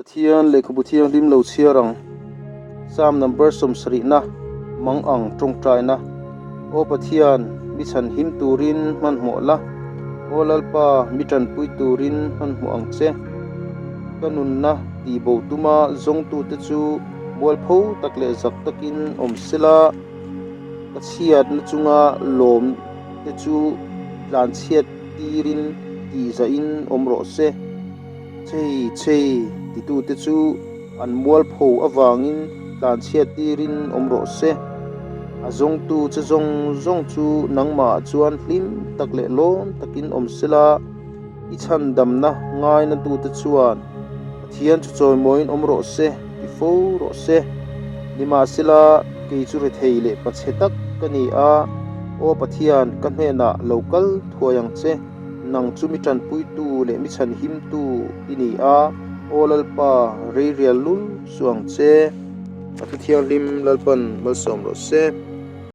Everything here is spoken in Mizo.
Pathian lehkhabu thianghlim lo chhiar ang. Psalm number sawmsarihna, Mang ang tawngtaina. Aw Pathian, mi chhanhim turin hmanhmawh la, Aw Lalpa, mi tanpui turin hmanhmawh ang che. Ka nunna tihbo tuma zawngtute chu mualpho tak leh zak takin awm sela, ka chhiatna chunga lawm te chu tlanchhiat tirin tihzahin awm rawh se. Chei chei titute chu an mualpho avangin tlanchhiat tirin awm rawh se. A zawngtu che zawng zawng chu nangmahah chuan hlim tak leh lawm takin awm sela, i chhandamna ngainatute chuan Pathian chu chawimawiin awm rawh se ti fo rawh se. Nimahsela, kei chu rethei leh pachhe tak ka ni a, Aw Pathian, ka hnenah lo kal thuai ang che. Nang chu mi tanpuitu leh mi chhanhimtu i ni a, Aw Lalpa, rei rial lul suh ang che. A thu thianghlim Lalpan malsawm rawh se.